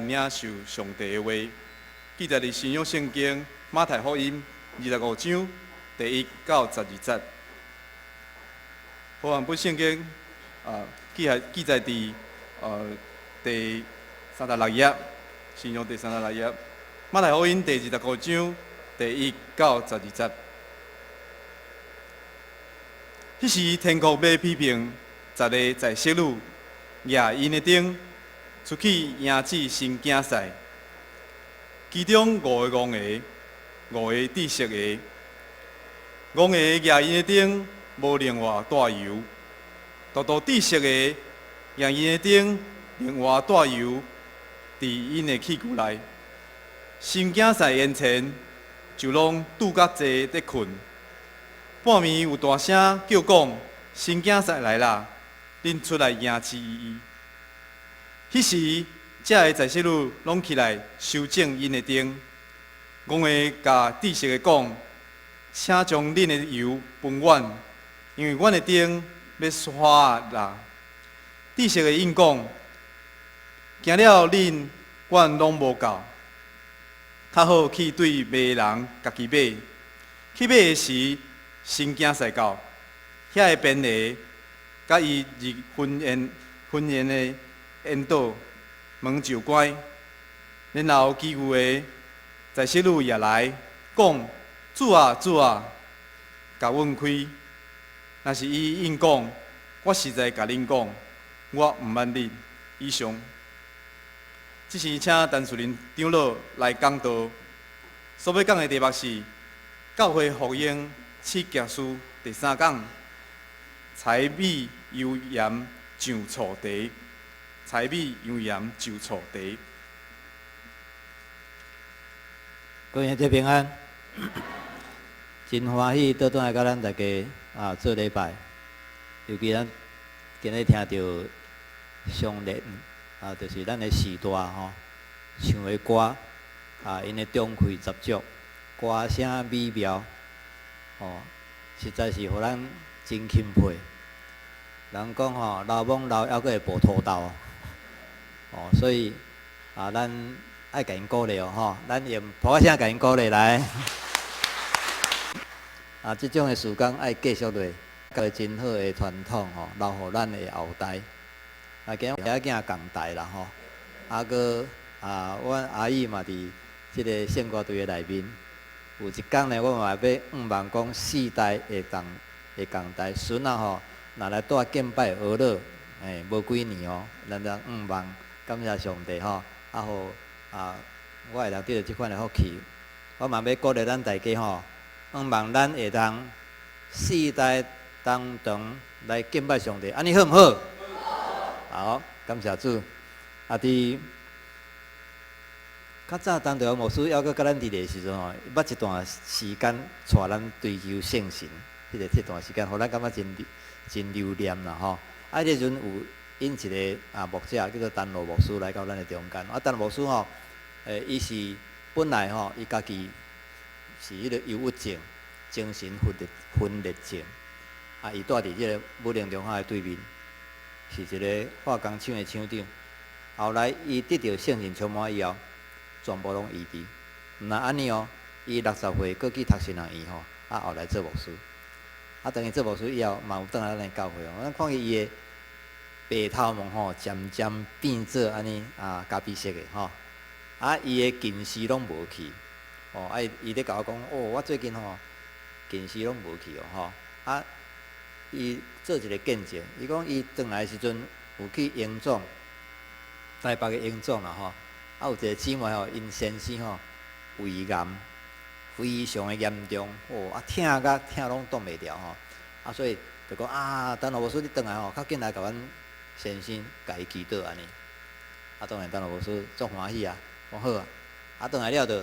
領受上帝的話，記載佇新約聖經馬太福音25章第1到12節。和合本聖經啊，記載佇第三十六頁，新約第三十六頁，馬太福音第二十五章第一到十二節。彼時天國欲比並十个才識女，舉𪜶的燈出去迎接新囝婿。其中五个戇的，五个知識的。戇的舉𪜶的燈，無另外帶油；獨獨知識的舉𪜶的燈，另外帶油，佇𪜶的器具內。新囝婿延前，就攏拄甲坐咧睏。半暝有大聲叫講：新囝婿來啦！恁出來迎接伊。彼時，遮个才識女攏起來修整𪜶的燈。戇的共知識的講：請將恁的油分阮，因為阮的燈欲煞啦。知識的應講：驚了恁，阮攏無夠，較好去對賣人家己買。去買的時，新囝婿到，遐个便的共伊入婚宴的宴桌，門就關。然後其餘的才識女也來講：主啊，主啊，共阮開。若是伊應講：我實在共恁講，我毋捌恁。以上。這時請陳樹林長老來講道，所欲講的題目是教會復興七件事第三講，柴米油鹽醬醋茶，柴米油鹽醬醋茶。各位兄弟平安，真歡喜倒轉來佮咱大家啊做禮拜，尤其咱今日聽著相連啊，就是咱的時代吼唱的歌啊，𪜶的中氣十足，歌聲美妙，吼，實在是予咱真欽佩。人講吼，老罔老猶閣會爆土豆，哦，所以啊，咱愛共𪜶鼓勵哦，吼，咱用噗仔聲共𪜶鼓勵來。啊，這種的事工愛繼續落，個真好的傳統吼，留予咱的後代。啊，今日仔囝仝代啦吼，啊，閣啊，阮阿姨嘛佇這个聖歌隊的內面，有一工呢，我嘛欲向望講四代會同會仝代，孫仔吼，若來蹛敬拜學樂，欸，無幾年哦，咱通向望感謝上帝吼，啊，予啊，我會當得著這款的福氣，我嘛欲鼓勵咱大家吼，向望咱會當四代同堂來敬拜上帝，按呢好毋好？好，感謝主。啊，佇較早當著牧師猶閣佮咱佇咧時陣吼，捌一段時間帶咱追求聖神，彼个這段時間，予咱感覺真真留念啦吼。啊，彼個時陣有引一个啊牧者叫做丹羅牧師來到咱的中間。啊，丹羅牧師吼，伊是本來吼，伊家己是彼个憂鬱症、精神分裂症。啊，伊蹛佇這个武陵中學的對面，是一个化工廠的廠長。後來伊得著聖神充滿以後，全部攏醫治。毋但按呢哦，伊60歲閣去讀神學院吼，啊後來做牧師。啊，當伊做牧師以後，嘛有轉來咱的教會哦。咱看見伊的白頭毛吼，漸漸變做按呢啊咖啡色的吼。啊，伊的近視攏無去。哦，啊伊伊咧共我講，哦，我最近吼近視攏無去哦吼。啊，伊做一个見證，伊講伊轉來時陣有去榮總，台北的榮總啦吼。啊，有一個姊妹吼，𪜶先生吼胃癌非常的嚴重，哦，啊疼甲疼攏擋袂牢吼，啊所以就講啊，陳老牧師你轉來吼，較緊來共阮先生共伊祈禱按呢。啊，當然陳老牧師足歡喜啊，講好啊，啊轉來了就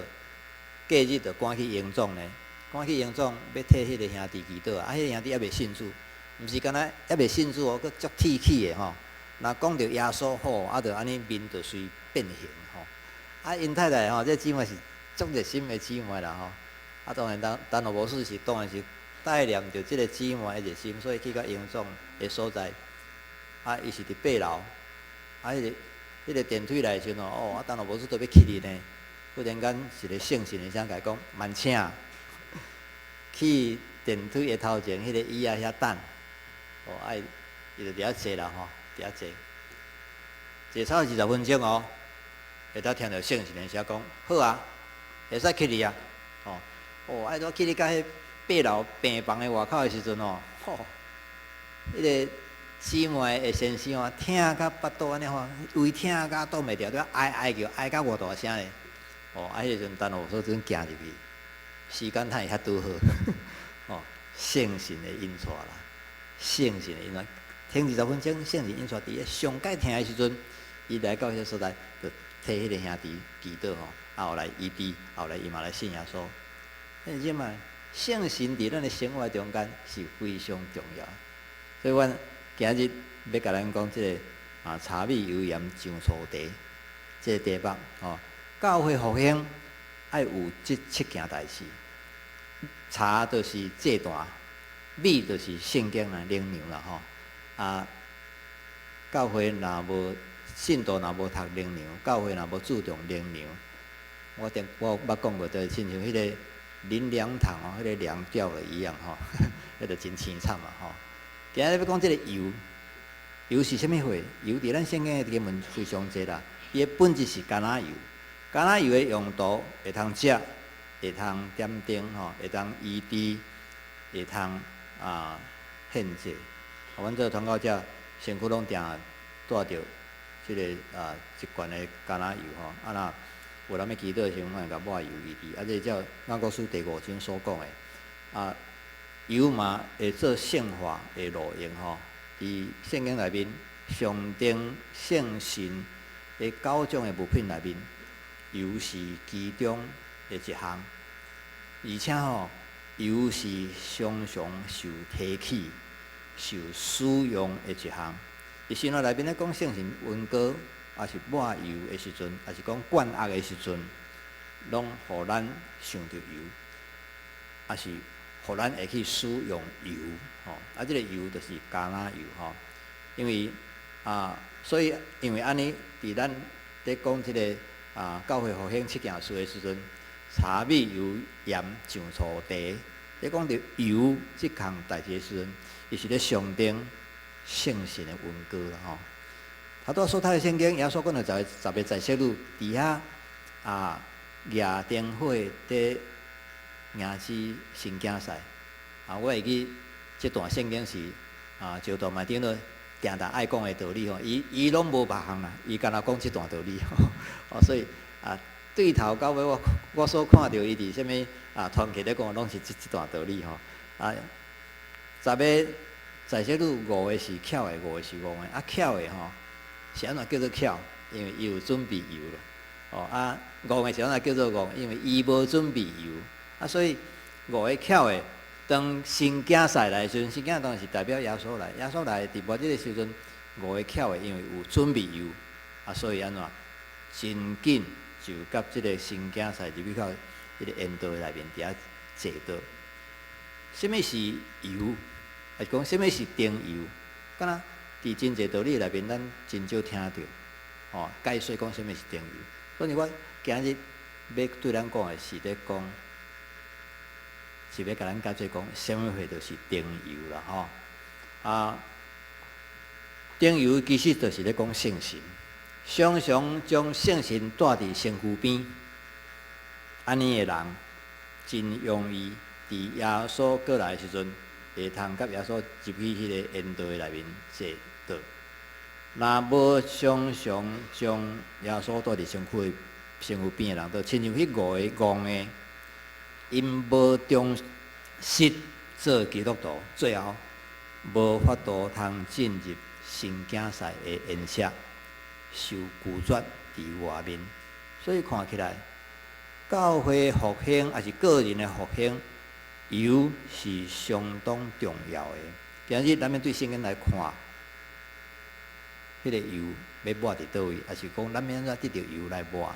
隔日就趕去榮總呢，趕去榮總欲替彼个兄弟祈禱啊，彼个兄弟猶未信主，毋是干焦猶未信主哦，閣足鐵齒的吼。若講著耶穌吼，啊，就按呢面就隨變形吼。啊，𪜶太太吼，這姊妹是足熱心的姊妹啦吼。啊，當然陳陳老牧師是當然是帶念著這个姊妹的熱心，所以去到榮總的所在。啊，伊是佇八樓，啊，彼个彼个電梯來的時陣哦，啊，陳老牧師都欲起佇呢，忽然間一个聖神的聲共伊講，慢請，去電梯的頭前彼个椅仔遐等，哦，愛伊就佇遐坐啦吼，佇遐坐，坐差不多20分鐘哦，會當聽著聖神的聲講，好啊，會使起佇啊，哦，哦，愛拄起佇到彼8樓病房的外口的時陣哦，吼，彼个姊妹的先生哦，疼甲腹肚按呢吼，胃疼甲擋袂牢，拄哀哀叫，哀甲偌大聲咧。哦，啊，彼个時陣陳老師陣行入去，時間趁會遐拄好，哦，聖神的引帶啦，聖神的引帶，停20分鐘，聖神引帶佇咧上蓋疼的時陣，伊來到彼个所在，就替彼个兄弟祈禱吼，啊，後來醫治，後來伊嘛來信耶穌。你知嘛？聖神佇咱的生活中間是非常重要，所以阮今日欲共咱講這个啊，柴米油鹽醬醋茶這个題目吼，教會復興愛有這七件代誌。柴就是祭壇，米就是聖經啦、靈糧啦吼。啊，教會若無信徒若無讀靈糧，教會若無注重靈糧，我頂我捌講過，就是親像彼个靈糧堂哦，彼个糧掉了一樣吼，彼就真凄慘啊吼。今日欲講這个油，油是啥物貨？油佇咱聖經的經文非常濟啦。伊的本質是橄欖油，橄欖油的用途會通食，會通點燈吼，會通醫治，會通啊獻祭。阮做傳教者，身軀攏定帶著這个啊一罐的橄欖油吼。啊若有人欲祈禱的時陣，阮會共抹油醫治。啊，這照雅各書第五章所講的啊，油嘛會做聖化的路用吼。佇聖經內面，象徵聖神的九種的物品內面，油是其中的一項，而且吼，油是常常受提起、受使用的一項。佇新約內面咧講聖神恩膏，抑是抹油的時陣，抑是講灌壓的時陣，攏予咱想著油，抑是予咱會去使用油，吼。啊，這个油就是橄欖油，吼。因為啊，所以因為按呢，佇咱佇講這个啊教會復興七件事的時陣，柴米油鹽醬醋茶，咧講著油這項代誌的時陣，伊是咧象徵聖神的恩膏啦，吼。頭拄仔所讀的聖經，耶穌講著十個宰洗女佇遐啊，舉燈火佇迎接新囝婿。啊，我會記這段聖經是啊，石大麥長老定定愛講的道理吼，伊伊攏無別項啦，伊干焦講這段道理吼。哦，所以啊，對頭到尾我我所看著伊佇啥物啊團契咧講，攏是這這段道理吼。啊，十个宰洗女五个是巧的，五个是戇的。啊，巧的吼是按怎叫做巧？因為伊有準備油啦。哦啊，戇的是按怎叫做戇？因為伊無準備油。啊，所以五个巧的，當新囝婿來的時陣，新囝當然是代表耶穌來。耶穌來佇末日的時陣，五个巧的，因為有準備油，啊，所以按怎真緊就佮這个新囝婿入去到彼個宴桌內面佇遐坐著。啥物是油？抑是講啥物是燈油？敢若佇真濟道理內面，咱真少聽著，吼，解說講啥物是燈油。所以我今日欲對咱講的是咧講，是欲共咱解說講，啥物貨就是燈油啦，吼。啊，燈油其實就是咧講聖神，常常將聖神帶佇身軀邊，按呢的人真容易佇耶穌過來的時陣，會通佮耶穌入去彼个宴桌內面坐著。若無常常將耶穌帶佇身軀身軀邊的人，就親像彼五个戇的，𪜶無忠實做基督徒，最後無法度通進入新囝婿的宴席，受拒絕佇外面。所以看起來，教會復興抑是個人的復興，油是相當重要的。今日咱欲對聖經來看，彼个油欲抹佇佗位，抑是講咱欲按怎得著油來抹？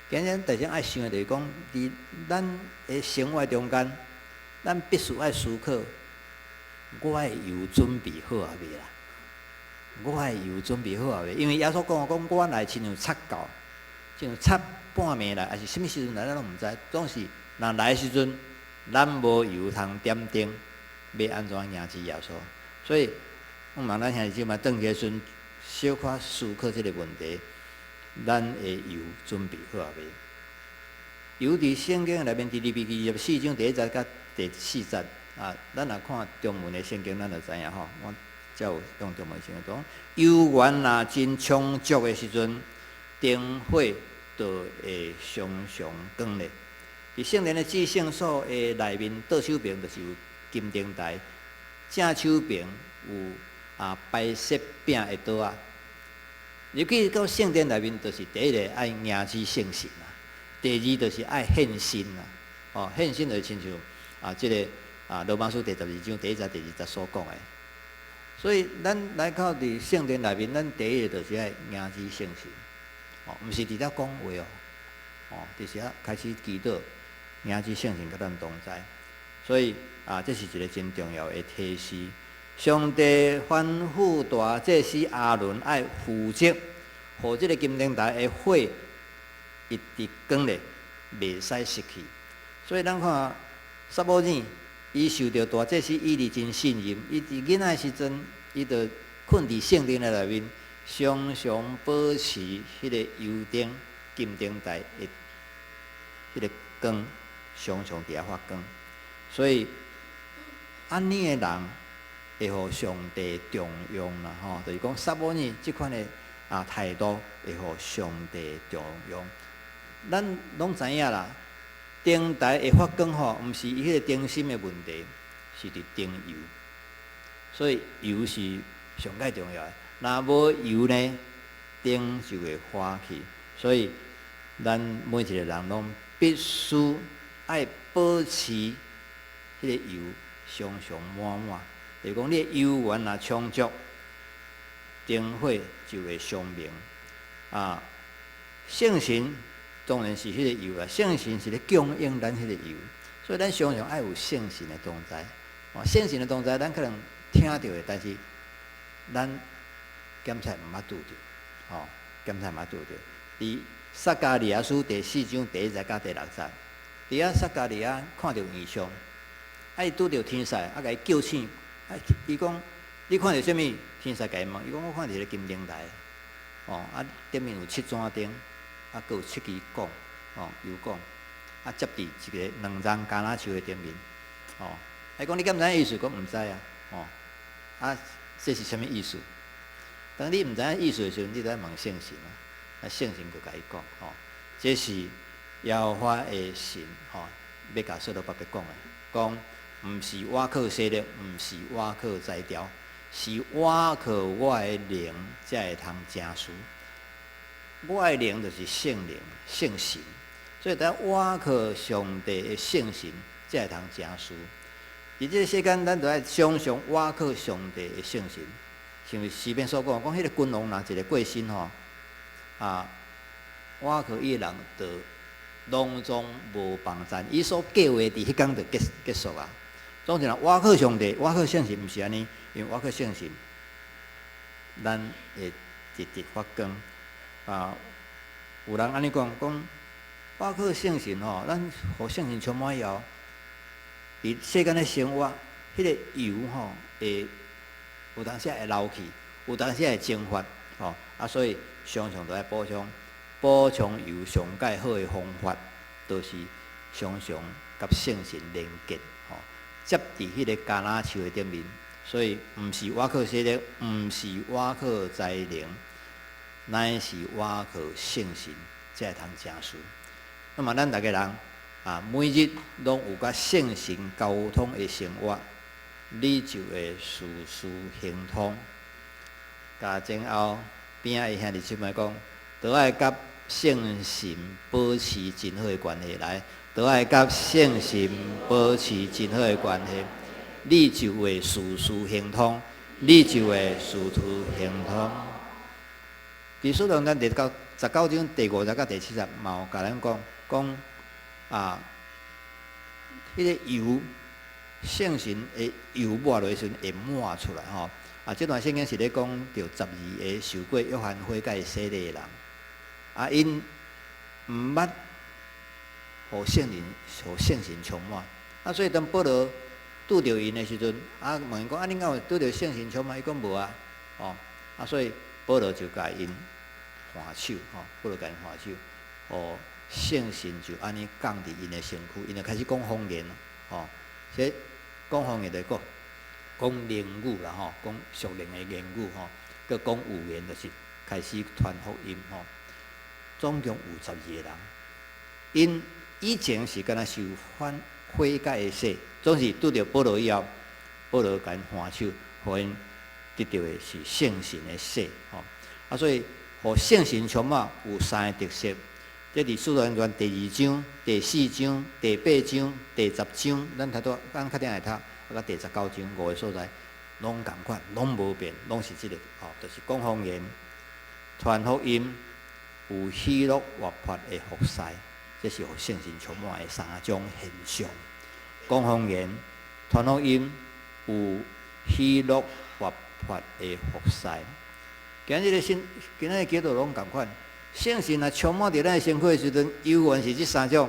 今日大家愛想的就是講，佇咱的生活中間，咱必須愛思考，我的油準備好啊未啦？我的油準備好啊未？因為耶穌講講，我來親像賊到，親像賊半暝來，抑是啥物時陣來，咱攏毋知。總是若來的時陣，咱無油通點燈，欲按怎迎接耶穌？所以，我望咱兄弟姊妹轉去的時陣，小可思考這個問題：咱的油準備好啊未？油佇聖經內面，佇利未記24章第一節佮第四節啊，咱若看中文的聖經，咱就知影吼。我才有用中文聖經講，油源若真充足的時陣，燈火就會常常光咧。佇聖殿的至聖所的內面，倒手爿就是有金燈台，正手爿有擺設餅的桌仔。入去到聖殿內面，就是第一个愛迎接聖神啊，第二就是愛獻身啊。哦，獻身就是親像這个羅馬書第12章第一節、第二節所講的。所以咱來到佇聖殿內面，咱第一个就是愛迎接聖神，哦，毋是佇遮講話哦，哦，就是遐開始祈禱，迎接聖神佮咱同在。所以啊，這是一个真重要的提示。上帝吩咐大祭司亞倫愛負責，予這个金燈台的火一直光咧，袂使熄去。所以咱看撒母耳，伊受著大祭司以利真信任，伊佇囡仔時陣，伊就睏佇聖殿的內面，常常保持彼个油燈、金燈台的彼个光，常常佇遐發光。所以按呢的人會予上帝重用啦，吼，就是講撒母耳這款的態度會予上帝重用。咱攏知影啦，燈台會發光吼，毋是伊彼个燈芯的問題，是佇燈油。所以油是上蓋重要的。若無油呢，燈就會花去。所以咱每一个人攏必須愛保持彼个油常常滿滿。就是講，你的油源若充足，燈火就會常明。啊，聖神當然是彼个油啊，聖神是咧供應咱彼個油，所以咱常常愛有聖神的同在。哦，聖神的同在，咱可能聽著的，但是咱檢查毋捌拄著，吼，檢查毋捌拄著。佇撒迦利亞書第四章第一節佮第六節，佇遐撒迦利亞看著異象，啊，伊拄著天使，啊，共伊叫醒，啊，伊講你看著啥物？天使共伊問，伊講我看著一個金燈台，哦，啊，頂面有七盞燈。啊，閣有七支管，哦，油管，啊，接佇一个兩叢橄欖樹的頂面，哦，伊講你敢毋知影意思？講毋知啊，哦，啊，這是啥物意思？當你毋知影意思的時陣，你就愛問聖神啊，啊，聖神就共伊講，吼，這是耶和華的神，吼，欲共所羅巴伯講的，講毋是倚靠勢力，毋是倚靠才調，是倚靠我的靈，才會通成事。我的靈就是聖靈、聖神，所以當倚靠上帝的聖神，才會通成事。佇這个世間，咱就愛常常倚靠上帝的聖神。像詩篇所講，講彼个君王若一个過身吼，啊，倚靠伊的人就攏總無幫贊，伊所計劃佇彼工就結束啊。總之，若倚靠上帝、倚靠聖神，毋是按呢，因為倚靠聖神，咱會直直發光。啊，有人按呢講，講倚靠聖神吼，咱予聖神充滿以後，佇世間的生活，彼个油吼會有當時會流去，有當時會蒸發，吼啊，所以常常都愛補充補充油，上蓋好的方法，就是常常佮聖神連結，吼，接佇彼个橄欖樹的頂面，所以毋是倚靠勢力，毋是倚靠才能。乃是倚靠聖神才會通成事。那麼咱逐个人啊，每日攏有佮聖神溝通的生活，你就會事事亨通。共前後邊仔的兄弟姊妹講，都愛佮聖神保持真好的關係來，都愛佮聖神保持真好的關係，你就會事事亨通，你就會事事亨通。其實咱第19章第五節佮第七節，嘛有共咱講講啊，彼个油聖神的油抹落去時陣會滿出來吼。啊，這段聖經是咧講著十二个受過約翰悔改洗禮的人，啊，𪜶毋捌予聖靈、予聖神充滿，啊，所以當保羅拄著𪜶的時陣，啊，問𪜶講啊，恁敢有拄著聖神充滿？伊講無啊，哦，啊，所以保羅就共𪜶按手，吼，保羅共𪜶按手，哦，聖神就按呢降佇𪜶的身軀，𪜶就開始講方言，吼，這講方言就講講靈語啦，吼，講屬靈的言語，吼，閣講預言，就是開始傳福音，吼。總共有十二個人，𪜶以前是敢若受反悔改的洗，總是拄著保羅以後，保羅共𪜶按手，予𪜶得著的是聖神的洗，吼。啊，所以予聖神充滿有三个特色，這佇使徒行傳第二章、第四章、第八章、第十章，咱頭拄咱較頂會讀，啊，佮第十九章五个所在，攏仝款，攏無變，攏是這个，吼，就是講方言、傳福音、有喜樂活潑的服侍，這是予聖神充滿的三種現象。講方言、傳福音、有喜樂活潑的服侍。今日的信，今日的基督徒攏仝款，聖神若充滿佇咱的身軀的時陣，猶原是這三種：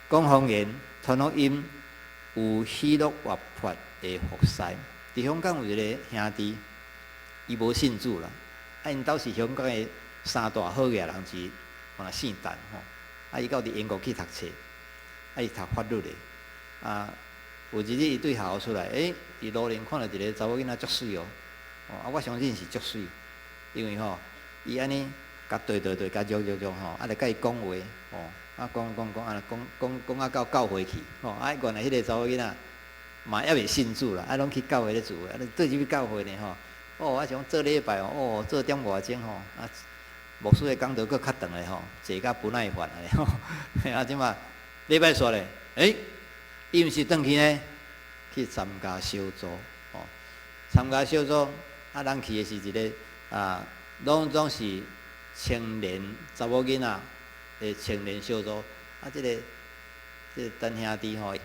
講方言、傳福音、有喜樂活潑的服侍。佇香港有一个兄弟，伊無信主啦，啊，𪜶兜是香港的三大好額人之一，嘛姓陳吼。啊，伊到佇英國去讀冊，啊，伊讀法律的。啊，有一日伊對學校出來，欸，佇路頂看著一个查某囡仔足媠哦，哦，啊，我相信是足媠，因為吼，伊按呢共對對對，共約約約吼，啊，就共伊講話，吼，啊，講講講，啊，講講講啊到教會去，吼，啊，原來彼个查某囡仔嘛猶未信主啦，啊，攏去教會咧聚會，啊，對入去教會呢吼，哦，啊，像做禮拜哦，哦，做點外鐘吼，啊，牧師的講道閣較長咧吼，坐甲不耐煩咧吼，啊，這馬禮拜煞咧，欸，伊毋是轉去呢，去參加小組，吼，參加小組，啊，咱去的是一个啊，攏總是青年查某囡仔的青年小組，啊，這个陳兄弟吼，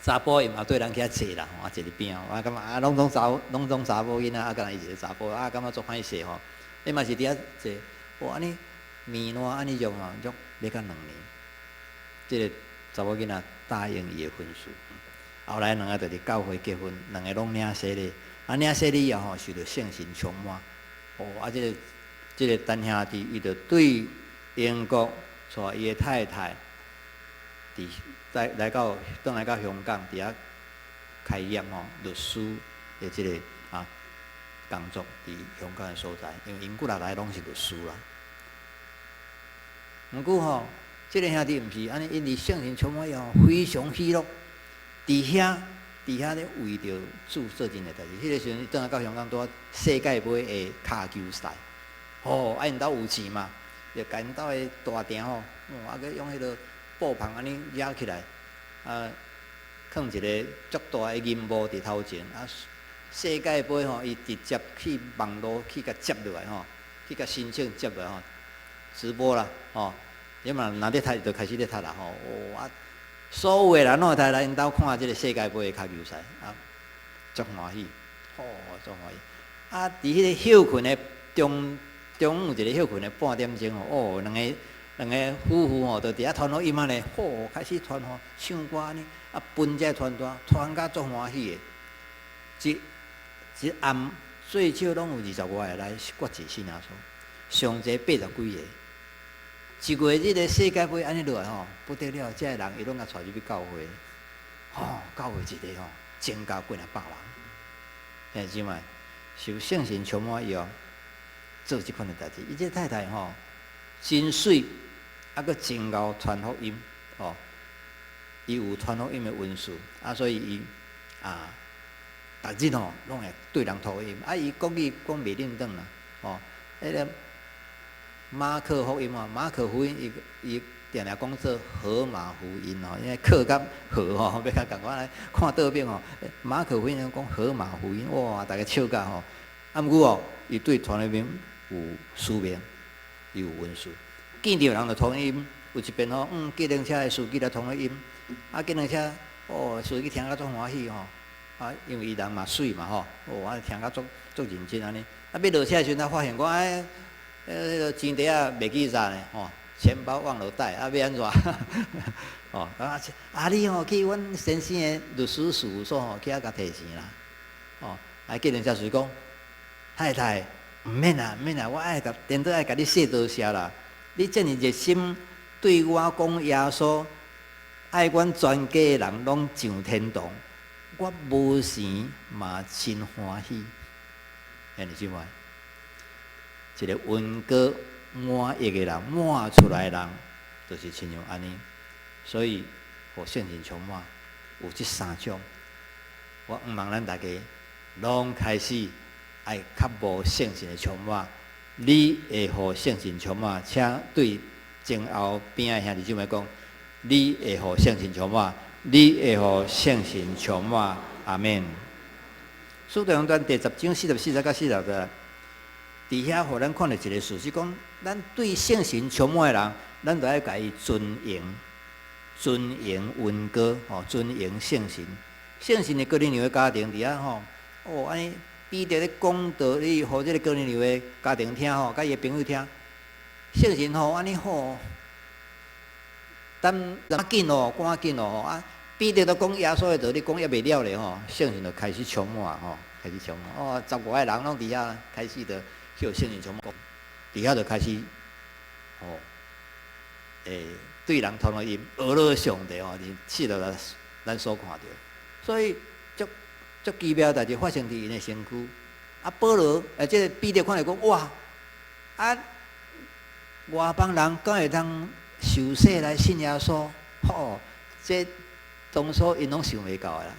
查埔伊嘛綴人去遐坐啦，吼，啊，坐佇邊仔，我感覺啊，攏總查某囡仔，啊，敢若伊一个查埔，啊，感覺足歹勢吼，伊嘛是佇遐坐，哇，按呢面爛按呢用吼，足欲到2年，這个查某囡仔答應伊的婚事，後來兩个就佇教會結婚，兩个攏領洗禮，啊，領洗禮以後吼，受著聖神充滿，哦，啊，這个陳兄弟伊就對英國帶伊的太太，佇來來到轉來到香港，佇遐開業吼，律師的這个啊工作佇香港的所在，因為𪜶幾若來攏是律師啦。毋過吼，這个兄弟毋是按呢，因為聖神充滿以後，非常喜樂，佇遐咧為著主做真濟代誌。彼个時陣，伊轉來到香港拄世界盃的跤球賽，吼，啊𪜶兜有錢嘛，就共𪜶兜的大廳吼，哦，啊閣用彼个布棚按呢壓起來，啊，囥一个足大的銀幕佇頭前，啊，世界盃吼，伊直接去網路去共接落來吼，去共申請接落來吼，直播啦，吼，你嘛若咧睇就開始咧睇啦吼，哦啊，所有的人攏會來𪜶兜看這个世界盃的跤球賽，啊，足歡喜，吼，足歡喜。啊，佇彼个歇睏的中中午一个歇睏的半點鐘吼，哦，兩个夫婦吼，就佇遐傳福音按呢，吼，開始傳吼，唱歌按呢，啊，分這傳單，傳甲足歡喜的。一一暗最少攏有二十外个來決志信耶穌，上濟八十幾个。一月這个世界盃按呢落來吼，不得了，這个人伊攏共帶入去教會，吼，教會一个吼，增加幾若百人。兄弟姊妹，受聖神充滿以後，做這款的代誌。伊這太太吼，真媠，啊，閣真𠢕傳福音，吼，伊有傳福音的恩賜，啊，所以伊啊，逐日吼攏會對人傳福音。啊，伊國語講袂輪轉啦，吼，彼个馬可福音吼，馬可福音伊伊定定講做河馬福音吼，因為可佮河吼，欲較仝款來看倒邊吼，馬可福音講河馬福音，哇，逐家笑甲吼。啊，毋過哦，伊對傳福音有使命，伊有恩賜。見著人就傳福音，有一遍吼，計程車的司機來傳福音，啊，計程車哦，司機聽甲足歡喜吼，啊，因為伊人嘛媠嘛吼，哦，啊聽甲足足認真按呢。啊，欲落車的時陣，才發現講哎，彼个錢袋仔袂記載呢，吼，錢包忘了帶，啊，欲按怎？哦，啊，啊你吼去阮先生的律師事務所吼，去遐共提錢啦。哦，啊，計程車司機講，太太，毋免啦，毋免啦，我愛共顛倒愛共你說多謝啦。你遮爾熱心對我講耶穌，愛阮全家的人攏上天堂，我無錢嘛真歡喜。兄弟姊妹，一个恩膏滿溢的人，滿出來的人，就是親像按呢。所以，予聖神充滿，有這三種。我向望咱大家攏開始愛渴慕聖神的充滿。你會予聖神充滿，請對前後邊的兄弟姊妹講：你會予聖神充滿，你會予聖神充滿。阿們。使徒行傳第十章44節到46節，佇遐予咱看著一个事實，講咱對聖神充滿的人，咱著愛共伊尊榮、尊榮恩膏，吼，尊榮聖神。聖神的哥尼流的家庭佇遐吼，哦，按呢彼得咧講道理，予這个哥尼流的家庭聽吼，佮伊的朋友聽。聖神吼，按呢吼，等趕緊哦，趕緊哦，啊！彼得都講耶穌的道理，講猶未了咧吼，聖神就開始充滿吼，開始充滿哦，十外个人攏佇遐開始就予聖神充滿，佇遐就開始哦，對人傳福音，呵咾上帝吼，是四十六咱所看著，所以足足奇妙代志發生佇𪜶的身軀。啊，保羅，這个彼得看著講哇，啊，外邦人敢會當受洗來信耶穌？吼，這當初𪜶攏想袂到的啦。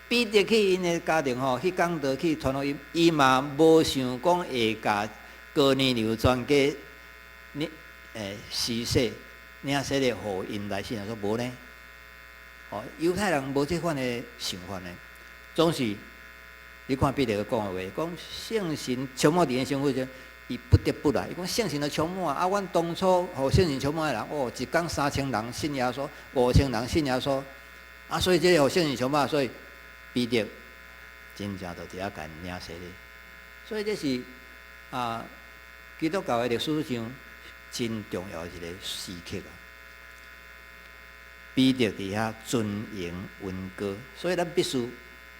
彼得去𪜶的家庭吼，去講道去傳福音，伊嘛無想講會共哥尼流全家你施洗領洗禮，予𪜶來信耶穌無呢？哦，猶太人無這款的想法呢。總是你看彼得講的話，講聖神充滿佇𪜶身軀時，伊不得不來。伊講聖神就充滿啊！阮當初予聖神充滿的人，哦，一工3000人信耶穌，5000人信耶穌。啊，所以這个予聖神充滿，所以彼得真正就佇遐共𪜶領洗禮。所以這是啊，基督教的歷史上真重要的一個時刻啊。彼得佇遐尊榮恩膏，所以咱必須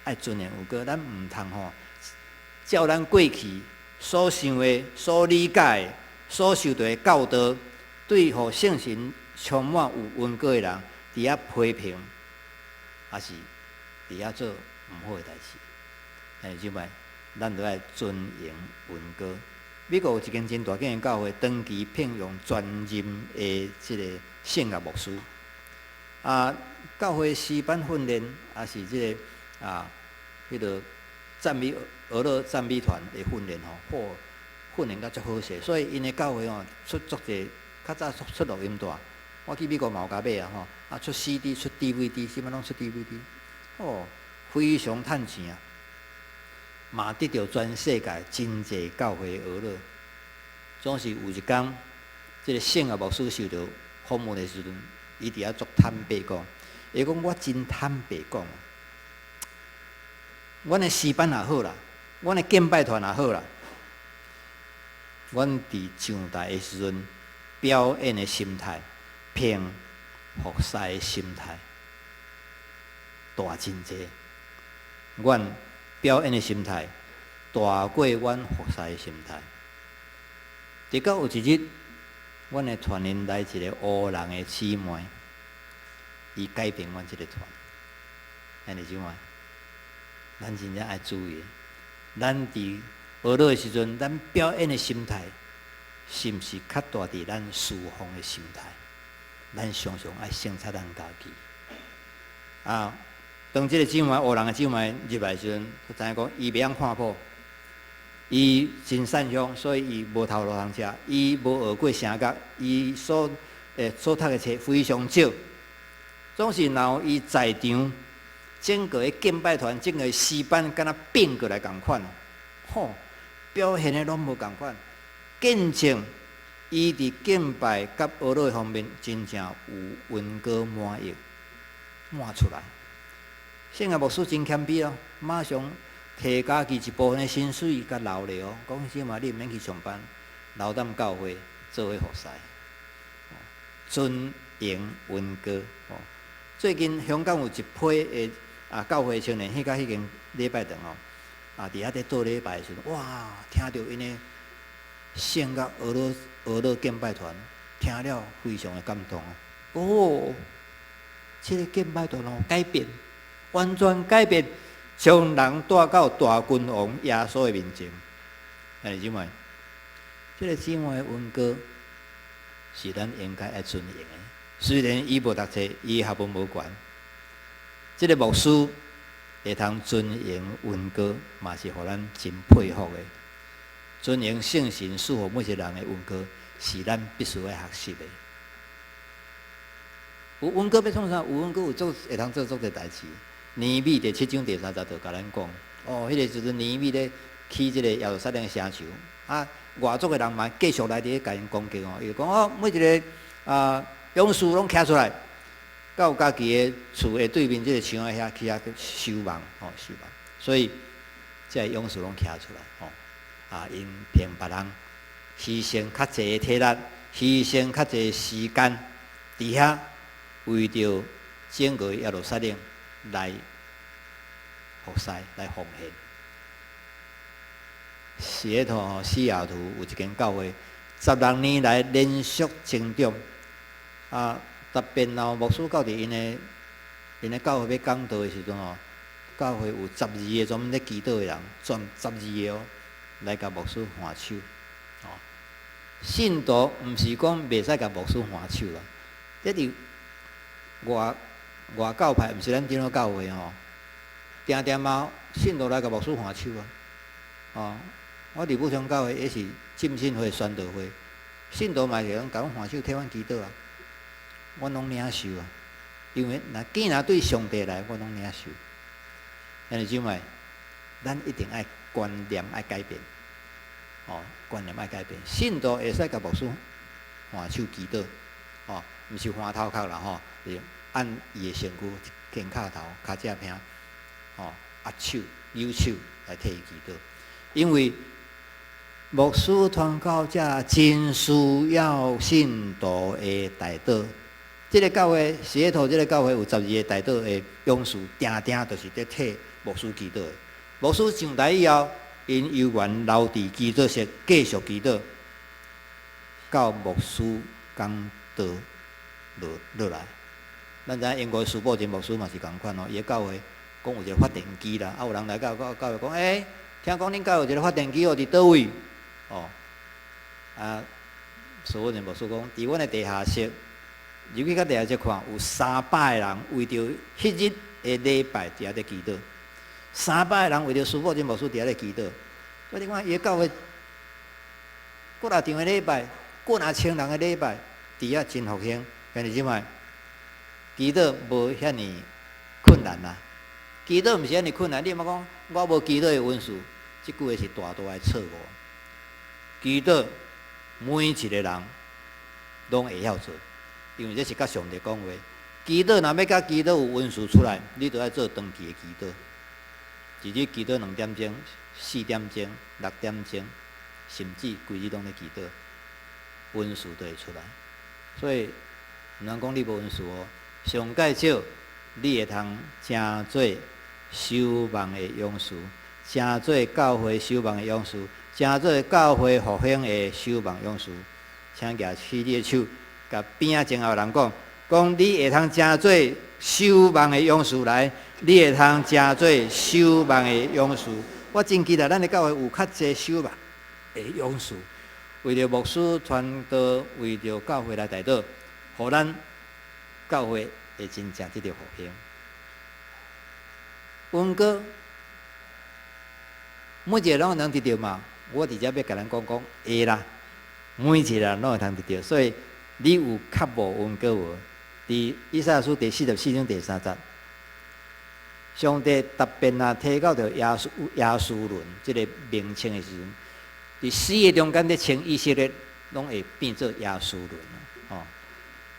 愛尊榮恩膏，咱毋通吼照咱過去所想的、所理解的、所受著的教導，對予聖神充滿有恩膏的人，佇遐批評，抑是佇遐做毋好的代誌。兄弟姊妹，咱著愛尊榮恩膏。美國有一間真大間的教會，長期聘用專任的這個聖樂牧師。啊，教會詩班訓練，抑是這个啊，彼个讚美呵咾讚美團的訓練吼，嚯，訓練甲足好勢，所以𪜶的教會吼出足濟，較早出出錄音帶，我去美國嘛有共買啊吼，啊出 CD 出 DVD，啥物攏出 DVD，哦，非常趁錢啊，嘛得著全世界真濟教會呵咾。總是有一工，這个聖樂牧師受著訪問的時陣，伊佇遐足坦白講，伊講我真坦白講，阮的詩班也好啦，阮的敬拜團也好啦，阮佇上台的時陣表演的心態，憑服侍的心態大真濟。阮表演的心態大過阮服侍的心態。直到有一日，阮的團員來一个黑人的姊妹，伊改變阮這个團。兄弟姊妹，咱真正愛注意，咱佇呵咾的時陣，咱表演的心態，是毋是較大佇咱侍奉的心態？咱常常愛省察咱家己。啊，當這个姊妹黑人的姊妹入來時陣，就知影講伊袂曉看譜，伊真善良，所以伊無頭路通車，伊無學過聲樂，伊所讀的冊非常少。總是若有伊在場，整個的敬拜團、整個詩班，敢若變過來仝款，吼，表現的攏無仝款。見證伊佇敬拜佮呵咾方面，真正有恩膏滿溢滿出來。聖樂牧師真謙卑哦，馬上提家己一部分的薪水共留咧哦，講這馬你毋免去上班，留踮教會做伙服侍，尊榮恩膏哦。最近香港有一批的教會青年去到彼間禮拜堂哦，佇遐佇做禮拜的時陣，哇，聽著𪜶的聖樂俄俄樂敬拜團，聽了非常的感動哦。這个敬拜團哦，改變，完全改變，將人帶到大君王耶穌的面前。兄弟姊妹，這个姊妹的恩膏是咱應該愛尊榮的。雖然伊無讀冊，伊學問無懸，這个牧師會通尊榮恩膏，嘛是予咱真佩服的。尊榮聖神賜予每一個人的恩膏，是咱必須愛學習的。有恩膏欲創啥？有恩膏有做會通做足濟代誌。尼希米第七章第三節就共咱講，哦，彼个時陣尼希米咧起這个耶路撒冷城牆，外族的人嘛繼續來佇咧共𪜶攻擊哦。伊就講哦，每一个勇士攏徛出來，到家己的厝的對面這个牆仔遐去遐守望，吼，守望。所以這个勇士攏徛出來，吼，𪜶憑別人犧牲較濟的體力，犧牲較濟時間，佇遐為著整個耶路撒冷來服侍、來奉獻。西雅圖西雅圖有一間教會，16年來連續增長。特別若牧師到佇𪜶的教會欲講道的時陣吼，教會有十二个專門咧祈禱的人，專十二个哦，來共牧師挽手。哦，信徒毋是講袂使共牧師挽手啦，這佇外外教派，毋是咱長老教會吼，定定嘛信徒來共牧師挽手啊。哦，我佇武昌教會也是浸信會、宣道會，信徒嘛是會共阮挽手替阮祈禱啊，阮攏領受啊，因為若既然對上帝來，我攏領受。兄弟姊妹，咱一定愛觀念愛改變，哦，觀念愛改變。信徒會使共牧師挽手祈禱，哦，毋是挽頭殼啦吼，是按伊的身軀肩胛頭、跤脊骿，吼，握手、搝手來替伊祈禱。因為牧師傳教者真需要信徒的代禱。這个教會，西雅圖這个教會有十二个代禱的勇士，定定就是佇替牧師祈禱的。牧師上台以後，𪜶猶原留佇祈禱室繼續祈禱，到牧師講道落落來。咱知影英國司布真牧師嘛是仝款哦，伊的教會講有一个發電機啦，有人來到教會講，欸，聽講恁教會有一个發電機哦，佇佗位？哦，司布真牧師講，佇阮的地下室，入去到地下室看，有300个人為著彼日的禮拜佇遐佇祈禱，三百个人為著司布真牧師佇遐咧祈禱。所以你看，伊的教會幾若場的禮拜，幾若千人的禮拜，佇遐真復興。兄弟姊妹，祈禱無遐爾困難啦。祈禱毋是遐爾困難，你莫講我無祈禱的恩賜，這句話是大大的錯誤。祈禱每一個人攏會曉做，因為這是佮上帝講話。祈禱若欲共祈禱有恩賜出來，你著愛做長期的祈禱，一日祈禱2點鐘、4點鐘、6點鐘，甚至規日攏咧祈禱，恩賜就會出來。所以毋通講你無恩賜哦，上蓋少你會通成做守望的勇士，成做教會守望的勇士，成做教會復興的守望勇士。請舉起你的手，共邊仔前後人講，講你會通成做守望的勇士來，你會通成做守望的勇士。我真期待咱的教會有較濟守望的勇士，為著牧師傳道，為著教會來代禱，予咱教會會真正得著復興。恩膏每一个攏會通得著嘛？我佇遮欲共咱講講會啦，每一個人攏會通得著。所以你有渴慕恩膏無？佇以賽亞書第44章第3節，上帝特別若提到著耶書崙這个名稱的時陣，佇死的中間咧稱以色列，攏會變做耶書崙哦。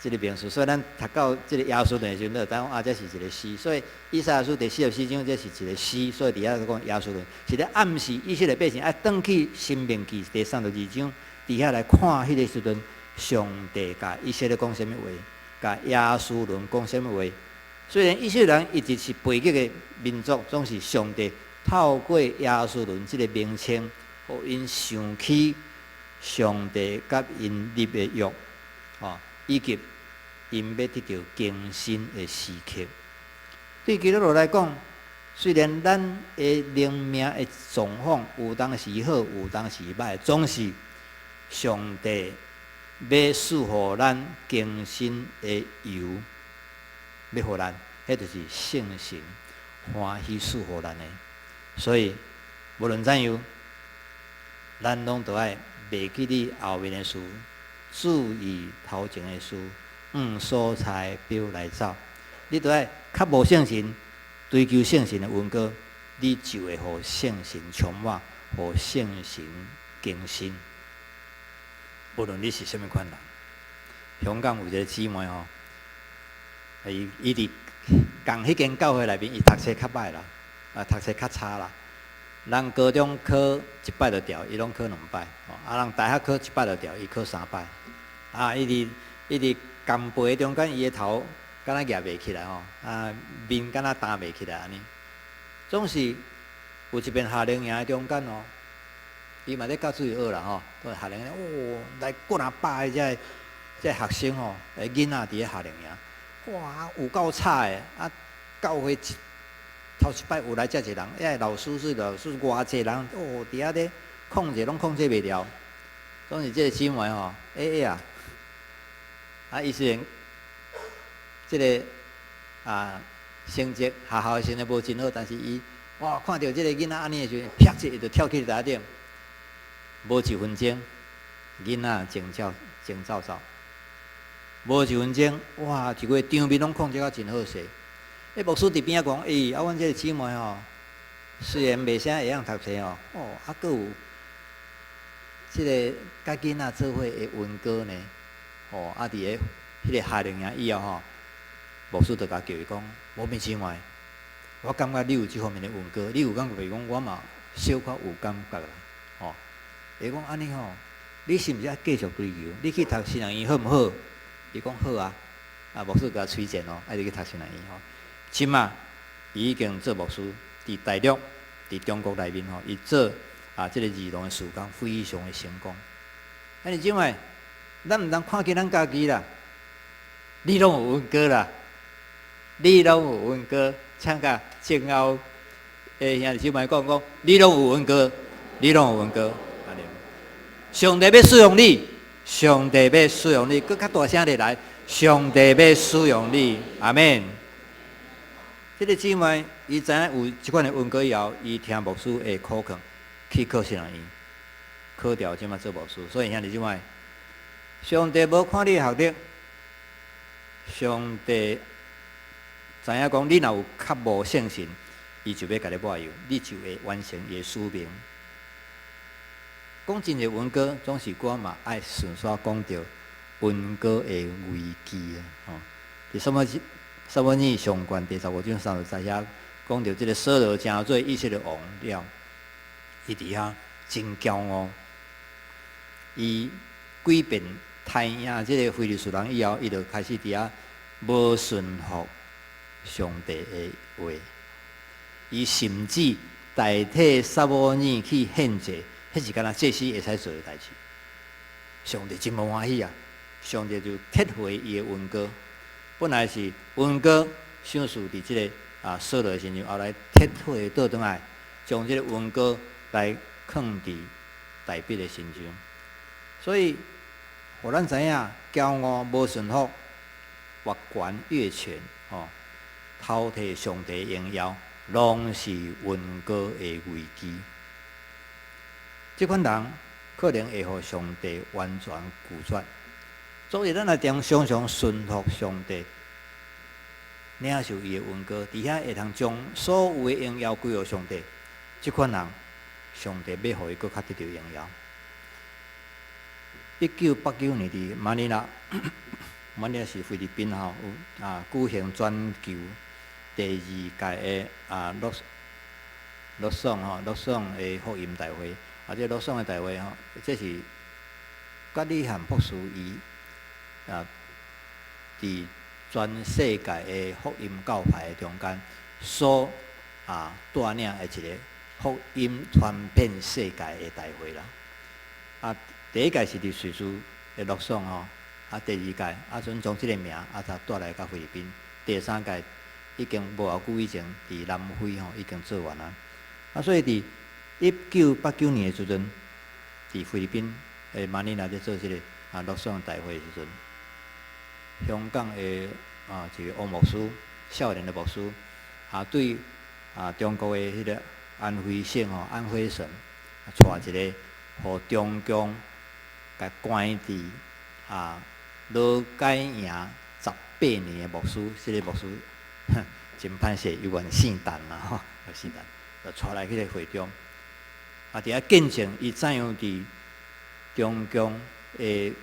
這个名詞，所以咱讀到這个耶書崙的時陣，就知講啊，這是一个詩。所以以賽亞書第44章，這是一个詩，所以佇遐講耶書崙，是咧暗示以色列百姓愛轉去申命記第32章，佇遐來看彼个時陣，上帝共以色列講啥物話，共耶書崙講啥物話。雖然以色列人一直是背逆的民族，總是上帝透過耶書崙這个名稱，予𪜶想起上帝佮𪜶立的約，吼，以及𪜶欲得著更新的時刻。對基督徒來講，雖然咱的靈命的狀況有當時好，有當時歹，總是上帝欲賜予咱更新的油，欲予咱，彼就是聖神歡喜賜予咱的。所以無論怎樣，咱攏都愛袂記你後面的事，注意頭前的事，往所差表來走。你都愛較無聖神，追求聖神的恩膏，你就會予聖神充滿，予聖神更新。無論你是啥物款人，香港有一个姊妹吼，伊佇仝彼間教會內面，伊讀冊較歹啦，啊，讀冊較差啦。人高中考一擺就掉，伊攏考兩擺；啊，人大學考一擺就掉，伊考三擺。啊，伊佇共背中間，伊的頭敢若攑袂起來吼，啊，面敢若擔袂起來按呢。總是有一遍夏令營的中間哦，伊嘛咧教主日學啦吼，都夏令營哦，來幾若百个這个學生吼，囡仔佇咧夏令營，哇，有夠吵的，啊，教會頭一擺有來遮濟人，遐老師是老師偌濟人，哦，佇遐咧控制攏控制袂牢。總是這个姊妹吼，欸欸啊，啊，伊雖然這个啊成績學校的成績無真好，但是伊哇看著這个囡仔按呢的時陣，啪一下就跳起台頂，無一分鐘，囡仔靜走靜走走，無一分鐘，哇，一個場面攏控制甲真好勢。彼牧師佇邊仔講，欸，啊，阮這个姊妹吼，雖然袂啥會曉讀冊吼，哦，啊，閣有這个佮囡仔做伙的恩膏呢，吼，啊，佇咧彼个夏令營以後吼，牧師就共叫伊講，無變姊妹，我感覺你有這方面的恩膏，你有感覺袂講，我嘛小可有感覺啦，吼。伊講按呢吼，你是毋是愛繼續追求？你去讀神學院好毋好？伊講好啊，啊，牧師共推薦哦，愛你去讀神學院吼。這馬伊已經做牧師，佇大陸、佇中國內面吼，伊做啊這个兒童的事工非常的成功。啊，你姊妹，咱毋通看輕咱家己啦，你攏有恩膏啦，你攏有恩膏，請共前後的兄弟姊妹講講，你攏有恩膏，你攏有恩膏。上帝欲使用你，上帝欲使用你，閣較大聲的來，上帝欲使用你，阿門。這個姊妹，伊知影有這款的恩膏以後，伊聽牧師的苦勸，去考神學院，考著這馬做牧師。所以兄弟姊妹，上帝無看你學歷，上帝知影講你若有渴慕聖神，伊就欲共你抹油，你就會完成伊的使命。講真濟恩膏，總是我嘛愛順紲講著恩膏的危機啊！吼，佇撒母耳上卷第15章30節遐講著這个掃羅成做以色列王了，伊佇遐真驕傲，伊幾遍刣贏這个非利士人以後，伊就開始佇遐無順服上帝的話，伊甚至代替撒母耳去獻祭。彼是敢若祭司會使做的代誌，上帝真無歡喜啊！上帝就撤回伊的恩膏，本來是恩膏賞賜佇這个啊掃羅的身上，後來撤回倒轉來，將這个恩膏來囥佇大衛的身上。所以，予咱知影，驕傲無順服，越權越權，吼，偷提上帝榮耀，攏是恩膏的危機。這款人可能會予上帝完全拒絕，所以咱若常常順服上帝，領受伊的恩膏，佇遐會通將所有的榮耀歸予上帝。這款人，上帝欲予伊閣較得著榮耀。1989年佇馬尼拉，馬尼拉是菲律賓吼，有舉行全球第二屆的洛桑吼，洛桑的福音大會，這洛桑的大會吼，這是葛理翰博士伊佇全世界的福音教派的中間所帶領的一个福音傳遍世界的大會啦。第一屆是佇瑞士的洛桑吼，第二屆陣將這个名才帶來到菲律賓。第三屆已經無偌久以前，佇南非吼已經做完啊。所以佇1989年的時陣，佇菲律賓的馬尼拉咧做這个洛桑大會的時陣，香港的一個王牧師，少年的牧師，對中國的彼个安徽省吼，安徽省，帶一个予中共共關佇勞改營18年的牧師，這个牧師真歹勢，猶原姓陳啦吼，姓陳，就帶來彼个會中，佇遐見證伊怎樣佇中共的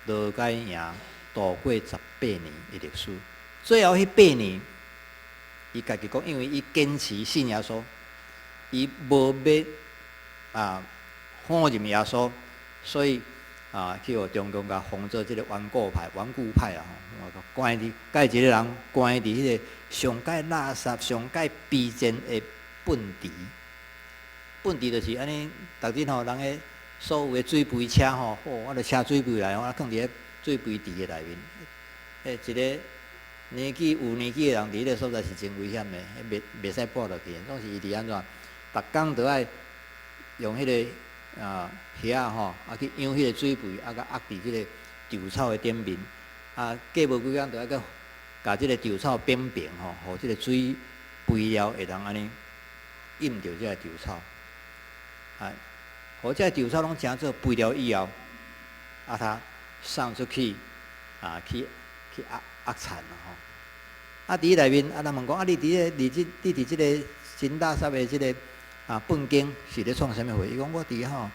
勞改營度過十八年的歷史。最後彼八年，伊家己講，因為伊堅持信耶穌，伊無欲否認耶穌，所以去予中共共封做這个頑固派、頑固派啊！吼，關佇共一个人關佇彼個上蓋垃圾、上蓋卑賤的糞池。糞池就是按呢，逐日吼人的所有的水肥車吼，哦，我著車水肥來，我囥佇咧水肥池的內面。一个年紀有年紀的人佇彼个所在是真危險的，袂使跋落去。總是伊佇按怎，逐工都愛用彼个葉仔吼，去養彼个水肥，共壓佇這个稻草的頂面。過無幾工，就愛閣共這个稻草扁平吼，予這个水肥料會當按呢淹著這个稻草。予這个稻草攏成做肥料以後，才送出去去壓壓田啦吼。佇內面，人問講，你佇個佇這，你佇這个真垃圾的這个糞間是咧創啥物貨？伊講我佇吼，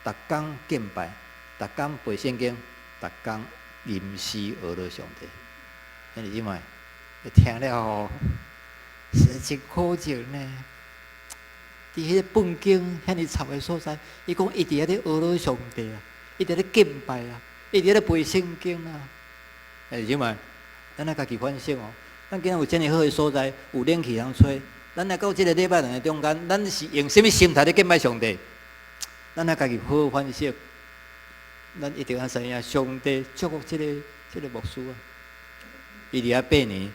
逐工敬拜，逐工背聖經，逐工吟詩學羅上帝。兄弟姊妹，聽了吼，實在真可惜呢。佇彼個糞間遐爾臭的所在，伊講伊佇遐咧學羅上帝啊，伊佇咧敬拜啊，伊佇咧背聖經啊。兄弟姊妹，咱愛家己反省哦。咱今仔有遮爾好的所在，有冷氣通吹，咱來到這个禮拜堂的中間，咱是用啥物心態咧敬拜上帝？咱愛家己好好反省。咱一定愛知影上帝祝福這个牧師啊。伊佇遐八年，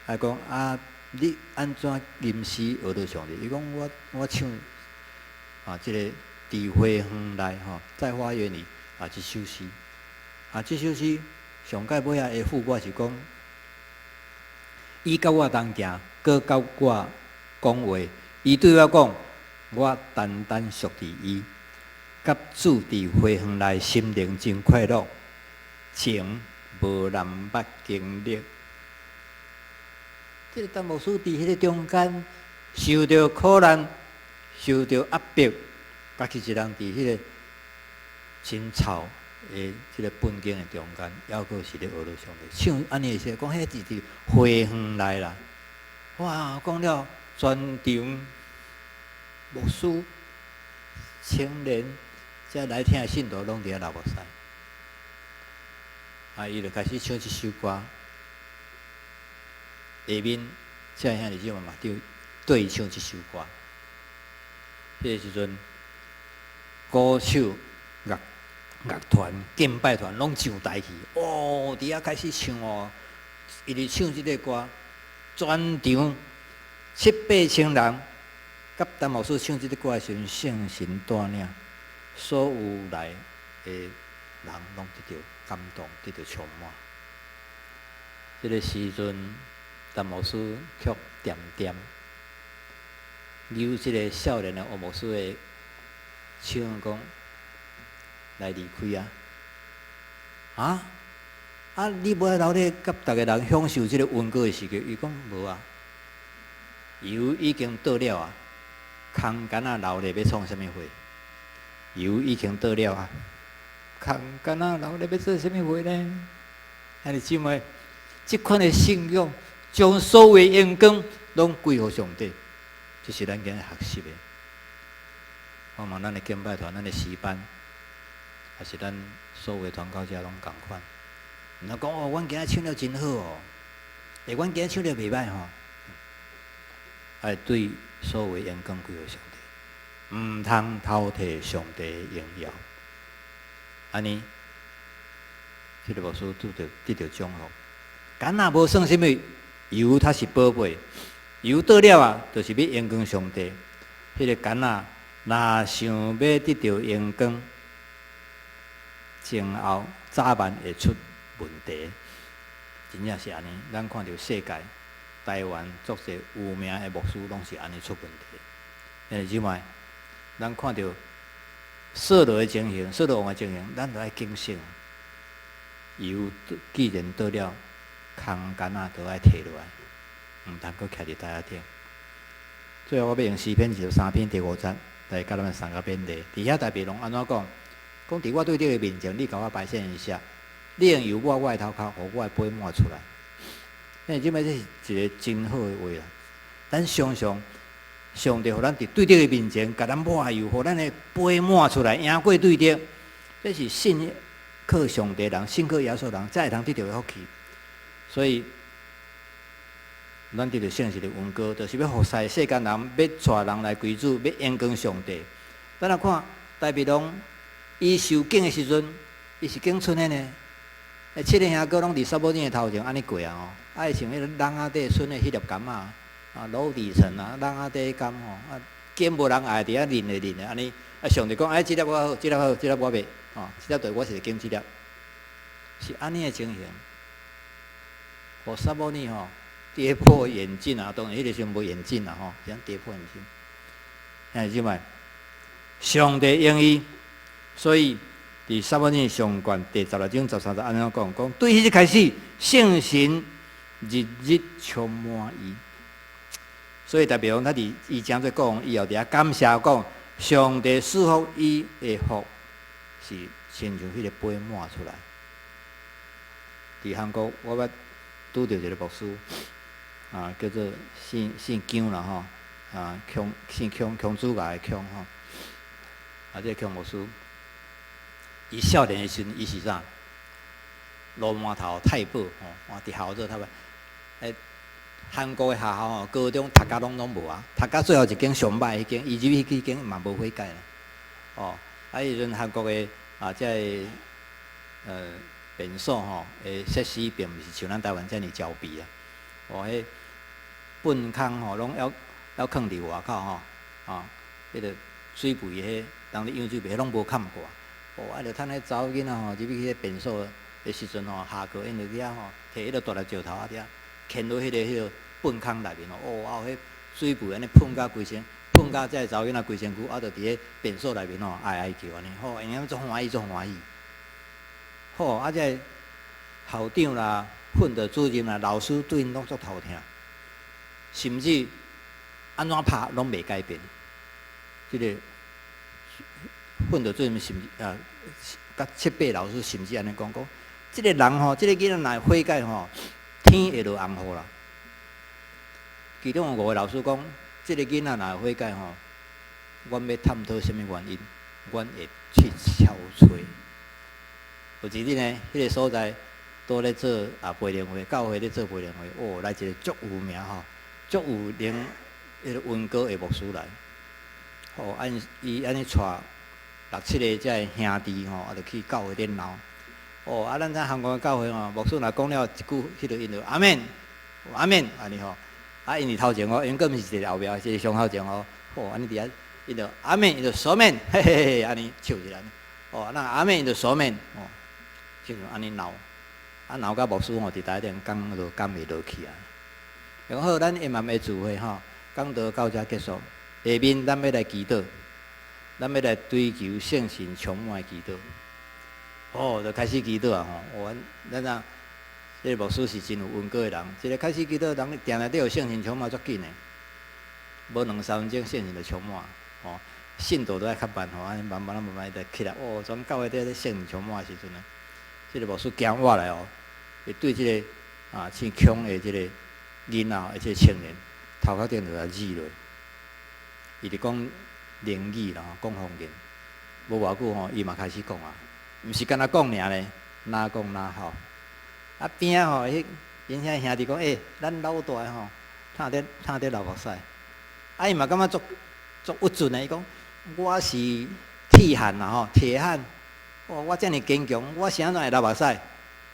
還講啊，你按怎吟詩學羅上帝？伊講我唱這个佇花園內吼，在花園裡這首詩，這首詩上蓋尾仔的副歌是講，伊佮我同行，閣佮我講話，伊對我講，我單單屬佇伊，佮主佇花園內心靈真快樂，情無人捌經歷。這个陳牧師佇彼个中間受著苦難，受著壓迫，家己一人佇彼个真臭的這个糞間的中間，猶閣是咧學羅上帝。唱按呢的時，講彼是佇花園內啦。哇！講了全場牧師、青年，遮來聽的信徒攏佇遐流目屎。伊就開始唱這首歌。下面遮兄弟姊妹嘛，對對伊唱這首歌。彼个時陣，鼓手、樂團、敬拜團攏上台去，哦，佇遐開始唱哦，一直唱這个歌，全場七八千人，佮陳牧師唱這个歌的時陣，聖神帶領，所有來的人攏得著感動，得著充滿。這个時陣，陳牧師卻恬恬扭這个少年的王牧師的手，講來離開啊！啊？你無愛留咧，佮逐个人享受這个恩膏的時刻？伊講無啊，油已經倒了啊，空矸仔留咧欲創啥物貨？油已經倒了啊，空矸仔留咧欲做啥物貨呢？兄弟姊妹，這款的信仰，將所有榮光攏歸予上帝，這是咱今日學習的。我望咱的敬拜團、咱的詩班，抑是咱所有的傳教者攏仝款。毋通講哦，阮今仔唱了真好哦，欸，阮今仔唱了袂䆀吼。愛對所有榮光歸予上帝，毋通偷提上帝的榮耀。按呢，這个牧師得著獎福。敢若無算啥物，油較是寶貝，油倒了啊，就是欲榮光上帝。彼个矸仔若想欲得著榮光，前後早晚會出問題。真正是按呢，咱看著世界台灣足濟有名的牧師，攏是按呢出問題。兄弟姊妹，咱看著掃羅的情形，掃羅王的情形，咱著愛警醒。油既然倒了，空矸仔都愛提落來，毋通閣徛佇台仔頂。最後，我欲用詩篇23篇第五節來共咱三個勉勵。佇遐大衛攏按怎講？講佇我對敵的面前，你共我擺設筵席，你用油抹我的頭殼，予我的杯滿出來。兄弟姊妹，這是一個真好的話啦。咱常常上帝予咱佇對敵的面前，共咱抹油，予咱的杯滿出來，贏過對敵。這是信靠上帝人，信靠耶穌人，才會通得著的福氣。所以，咱得著聖神的恩膏，就是欲服侍世間人，欲帶人來歸主，欲榮光上帝。咱來看大衛王，伊受揀的時陣，伊是揀賰的呢。七个兄哥攏佇撒母耳的頭前按呢過啊吼，啊，像彼个籠仔底賰的彼粒柑仔，啊，蘆底層啊，籠仔底柑吼，啊，揀無人愛，佇遐認的認的按呢，啊，上帝講，哎，這粒我好，這粒好，這粒我袂，吼，這粒對我是揀這粒，是按呢的情形。予撒母耳吼跌破眼鏡啊！當然彼个時陣無眼鏡啦吼，是按跌破眼鏡。兄弟姊妹，上帝用伊，所以佇撒母耳上卷第16章13節按呢講，講對彼日開始，聖神日日充滿伊。所以代表講，他佇伊成做國王以後，佇遐感謝講，上帝賜福伊的福是親像彼个杯滿出來。佇韓國，我捌拄著一个牧師，啊，叫做姓姓姜啦吼，啊，姜姓姜姜子牙的姜吼，啊，這个姜牧師，伊少年的時陣，伊是啥？鱸鰻頭太保吼，哇，佇學校做太保。欸，韓國的學校吼，高中讀甲攏總無啊，讀甲最後一間上䆀彼間，伊入去彼間嘛無悔改啦。哦，啊，彼陣韓國的啊，這个便所吼的設施並毋是像咱台灣遮爾焦備啊。哦，彼糞坑吼，攏猶囥佇外口吼，啊，彼个水肥彼，人咧養水肥，彼攏無崁蓋。哦，啊，著趁彼查某囡仔吼入去彼个便所的時陣吼，下課𪜶就去遐吼，提彼个大粒石頭啊佇遐，牽落彼个糞坑內面吼，哦，啊，彼水肥按呢噴甲規身，噴甲這个查某囡仔規身軀，啊，就佇彼便所內面吼，哀哀叫按呢，吼，𪜶足歡喜，足歡喜。好，啊，這个校長啦、訓導主任啦、老師對𪜶攏足頭痛，甚至按怎拍攏袂改變。這个訓導主任甚至啊，佮七八老師甚至按呢講講，這个人吼，這个囡仔若會悔改吼，天會落紅雨啦。其中有五个老師講，這个囡仔若會悔改吼，阮欲探討啥物原因，阮會去敲催。有一日呢，彼个所在拄咧做啊培靈會，教會咧做培靈會，哦，來一个足有名吼，足有靈彼个恩膏的牧師來，吼，按伊按呢帶六七个這个兄弟吼，啊，就去教會頂鬧。哦，啊，咱知韓國的教會吼，牧師若講了一句，彼个𪜶就阿們，阿們，按呢吼，啊，𪜶佇頭前哦，𪜶閣毋是佇後壁，是上頭前哦，吼，按呢佇遐，𪜶就阿們，𪜶就소멘，嘿嘿嘿，按呢笑一下，哦，那阿們𪜶就소멘，哦，就按呢鬧，啊鬧甲牧師吼，佇台頂講就講袂落去啊。然後咱下暗的聚會吼，講道到遮結束，下面咱欲來祈禱，咱欲來追求聖神充滿的祈禱。哦，就開始祈禱啊吼！哦，咱咱這个牧師是真有恩膏的人，一个開始祈禱，人定定都有聖神充滿足緊的，無兩三分鐘聖神就充滿，吼，信徒都愛較慢吼，按呢慢慢慢慢就起來。哦，全教會佇咧聖神充滿的時陣呢，這个牧師行倚來哦，伊對這个姓強的這个囡仔，而且青年頭殼頂就共覕落，伊佇講靈語啦，講方言，無偌久吼，伊嘛開始講啊，毋是干焦講爾呢，若講若吼。啊邊仔吼，彼𪜶遐兄弟講，欸，咱老大吼，疼得流目屎。啊，伊嘛感覺足足鬱卒的，伊講我是鐵漢啦吼，鐵漢，哦，我遮爾堅強，我是按怎會流目屎？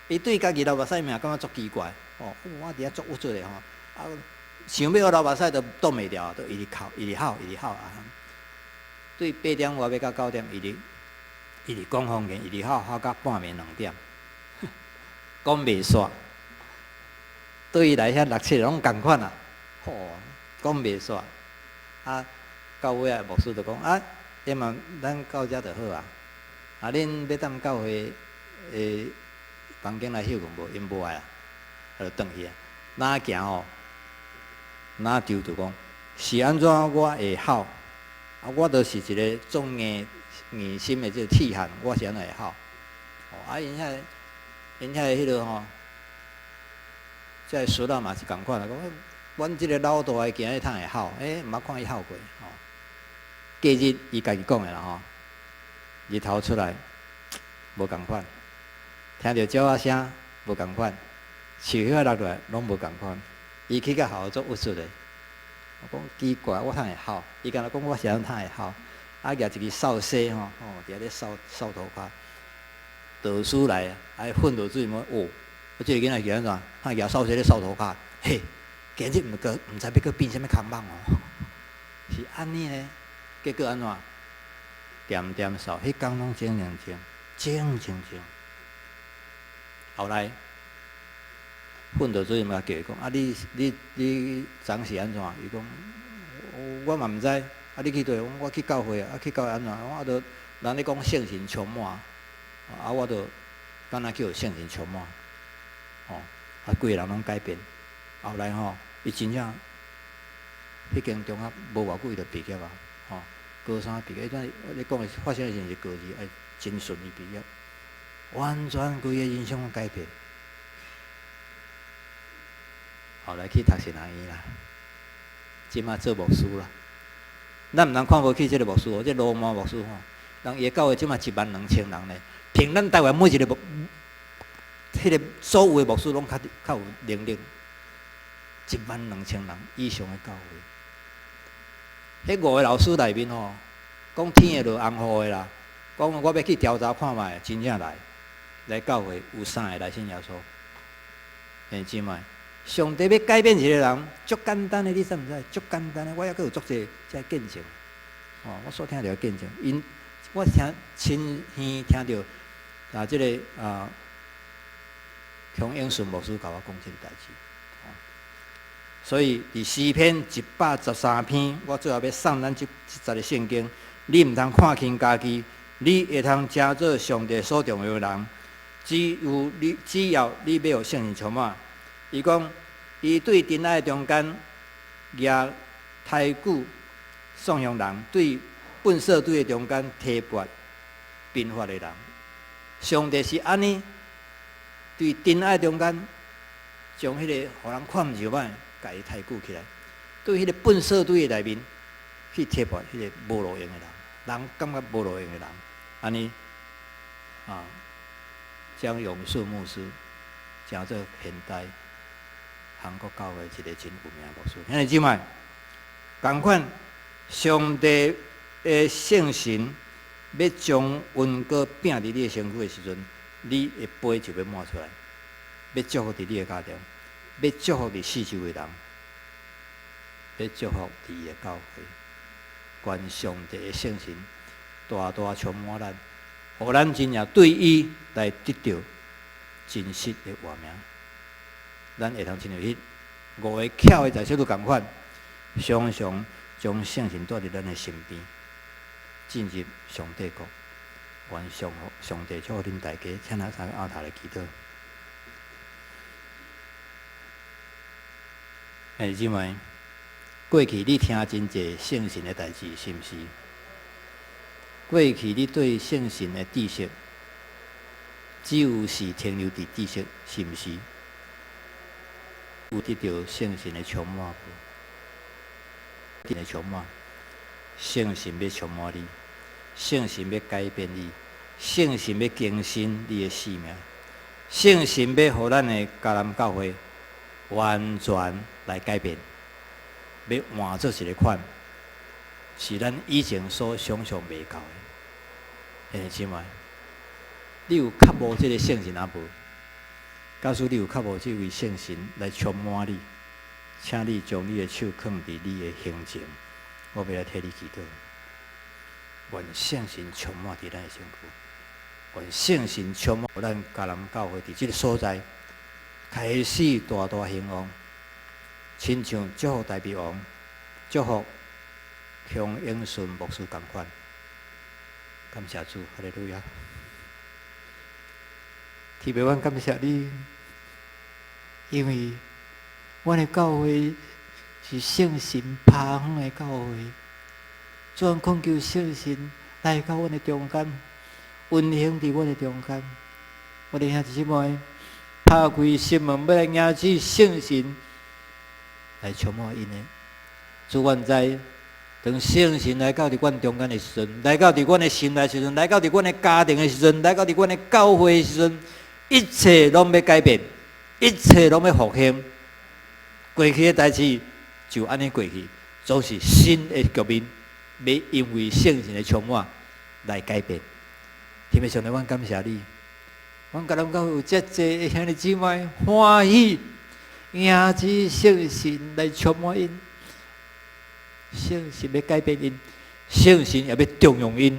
伊對家己流目屎嘛感覺足奇怪，哦，我佇遐足鬱卒的吼，啊，想欲流目屎都擋袂牢，都一直哭，一直哭，一直哭啊。對8點外欲到9點，伊直一直講方言，一直哭哭到半暝2點，講袂煞。對伊來遐六七个攏仝款啊，吼，講袂煞。啊，到尾啊，牧師就講啊，希望咱到遮就好啊。啊，恁欲踮教會的房間來歇睏無？𪜶無愛啊，就轉去啊。若行吼，若就就講是按怎我會哭？啊，我就是一个足硬硬心的這个鐵漢，我是按怎會哭？哦，啊，𪜶遐彼个吼，這个孫仔嘛是仝款啊，講阮這个老大的今日通會哭，欸，毋捌看伊哭過吼。隔日伊家己講的啦吼，日頭出來無仝款，聽著鳥仔聲無仝款，樹葉落來攏無仝款。伊去到學校足鬱卒的，我講奇怪，我通會哭？伊敢若講我是按怎會哭？啊，舉一支掃帚吼，吼，佇遐咧掃掃塗跤。導師來，啊，訓導主任講，哦，這個囡仔是按怎？他舉掃帚咧掃塗跤，嘿，今日毋過毋知欲閣變啥物空蠓哦，是按呢呢？結果按怎？恬恬掃，彼工攏靜靜靜，靜靜靜。後來訓導主任嘛叫伊講，啊，你你你昨是按怎？伊講，我嘛毋知。啊，你去佗？我去教會啊，去教會按怎？我著人咧講聖神充滿，啊，我著敢若去予聖神充滿，吼，啊，規個人攏改變。後來吼，伊真正彼間中學無偌久伊就畢業啊，吼，高三畢業。彼陣你講的發生的時陣是高二，哎，真順利畢業，完全規個人生攏改變。後來去讀神學院啦，這馬做牧師啦。咱毋通看無起這个牧師哦，這羅馬牧師吼，人伊的教會這馬1萬2千人呢，憑咱台灣每一个牧，彼个所有的牧師攏較較有能力，1萬2千人以上的教會。彼五个老師內面吼，講天會落紅雨的啦，講我欲去調查看覓，真正來來教會有三个來信耶穌。兄弟姊妹，上帝欲改變一個人，足簡單的，你知毋知？足簡單的，我猶閣有足濟這見證。哦，我所聽著的見證，𪜶我聽親耳聽著啊，這个啊，孔永順牧師共我講這个代誌。所以佇詩篇113篇，我最後欲送咱這這節的聖經，你毋通看輕家己，你會通成做上帝所重用的人。只有你，只要你欲予聖靈充滿，伊講，伊對塵埃中間舉抬舉喪雄人，對糞掃堆的中間提拔貧乏的人。上帝是按呢，對塵埃中間將彼個予人看毋上眼，共伊抬舉起來；對彼个糞掃堆的內面去提拔彼个無路用的人，人感覺無路用的人，按呢啊，江永順牧師成做現代韓國教會一個真有名牧師。兄弟姊妹，仝款上帝的聖神欲將恩膏拚佇你的身軀的時陣，你的杯就欲滿出來，欲祝福佇你的家庭，欲祝福佇四周的人，欲祝福佇伊的教會。願上帝的聖神大大充滿咱，予咱真正對伊來得著真實的活命。咱會通親像彼五个巧的在室女仝款，常常將聖神帶佇咱的身邊，進入上帝國。願上上帝祝福恁大家，請咱三個徛頭來祈禱。兄弟姊妹，過去你聽真濟聖神的代誌，是毋是？過去你對聖神的知識，只有是停留佇知識，是毋是？有得著聖神的充滿無？的充滿，聖神欲充滿你，聖神欲改變你，聖神欲更新你的生命，聖神欲予咱的迦南教會完全來改變，欲換做一个款，是咱以前所想象袂到的。兄弟姊妹，你有渴慕這个聖神抑無？假使你有渴慕這位聖神來充滿你，請你將你的手囥佇你的胸前，我欲來替你祈禱。願聖神充滿佇咱的身軀，願聖神充滿咱迦南教會佇這个所在，開始大大興旺，親像祝福大衛王、祝福孔永順牧師仝款。感謝主，哈利路亞！天父，阮感謝你，因為阮的教會是聖神拍遠的教會，主，阮懇求聖神來到阮的中間，運行佇阮的中間。我的兄弟姊妹，拍開心門，欲來迎接聖神來充滿𪜶的。主，阮知，當聖神來到佇阮中間的時陣，來到佇阮的心內時陣，來到佇阮的家庭的時陣，來到佇阮的教會的時陣，一切攏欲改變，一切攏欲復興。過去的代誌就按呢過去，總是新的局面，欲因為聖神的充滿來改變。天父上帝，阮感謝你，阮迦南教會有遮濟的兄弟姊妹歡喜迎接聖神來充滿𪜶，聖神欲改變𪜶，聖神也欲重用𪜶。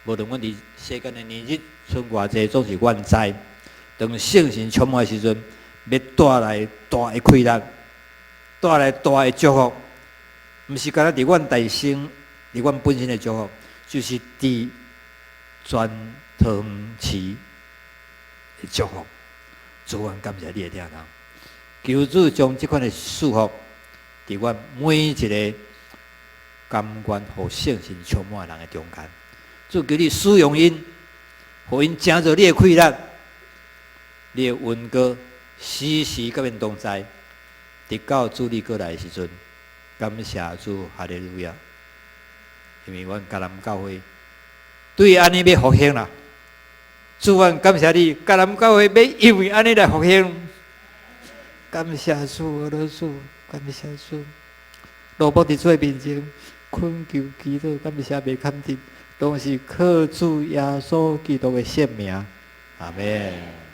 無論阮佇世間的年日賰偌濟，總是阮知，當聖神充滿的時陣，欲帶來大的氣力，帶來大的祝福，毋是干焦佇阮內心，佇阮本身的祝福，就是佇全桃園市的祝福。主，阮感謝你的疼痛，求主將這款的祝福，佇阮每一个甘願予聖神充滿的人的中間。主，求你使用𪜶，予𪜶成做你的氣力，你的恩膏時時佮𪜶同在，直到主你閣來的時陣。感謝主，哈利路亞！因為阮迦南教會對按呢欲復興啦。主，阮感謝你，迦南教會欲因為按呢來復興。感謝主，我的主，感謝主。落寞佇主的面前，懇求祈禱，感謝袂坎停，攏是靠主耶穌基督的聖名。阿門。